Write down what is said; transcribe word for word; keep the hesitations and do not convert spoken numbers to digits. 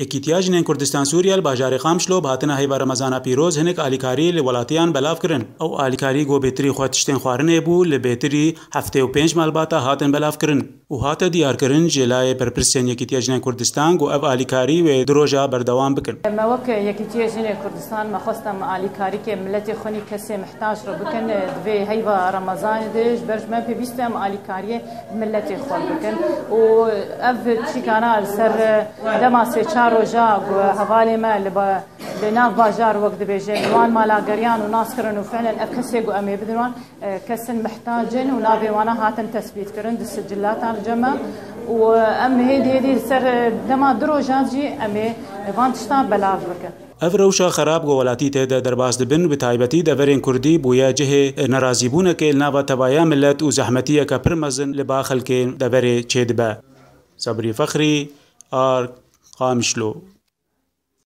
Yekîtiya Jinên Kurdistan Sûriye li bajarê Qamişlo bi hatina heyva Remezana pîroz hinek alîkarî li welatiyan belav kirin. Ew alîkarî ku bêtirî xwe tiştên xwarinê bû, li bêtirî heftê û pênc malbata hatin belav kirin û hate diyarkirin ji layê berpirsên Yekîtiya Jinên Kurdistan ku ev alîkarî wê du roja berdewam bikin. Me wek Yekîtiya Jinên Kurdistan me xwest em alîkarîkê miletê xwe nî kesê mihtac re bikin. Di vê heyva Remezanê de ji ber ji me pêwîst e em alîkariyê miletê xwe bikin û ev çîkana li ser dema sê çar roja ku hevalê me li ba-, li nav bajar wek dibêje li wan mala geriyan û nas kirin û fiilen ev kesê ku em ê bidin wan, e, kesin mihtac in û navê wana hatin tesbît kirin di sicilata li cem me û em hêdî hêdî li ser, e, dema du rojan jî em ê van tiştan belav bikin. Ev rewşa xerab ku welatî tê de derbas dibin, bi taybetî deverên kurdî bûye cihê nerazîbûnekê li nava tevaya milet û zehmetiyeke pir mezin li ba xelkên deverê çêdibe. Sebrî Fexrî, Ark, Qamişlo.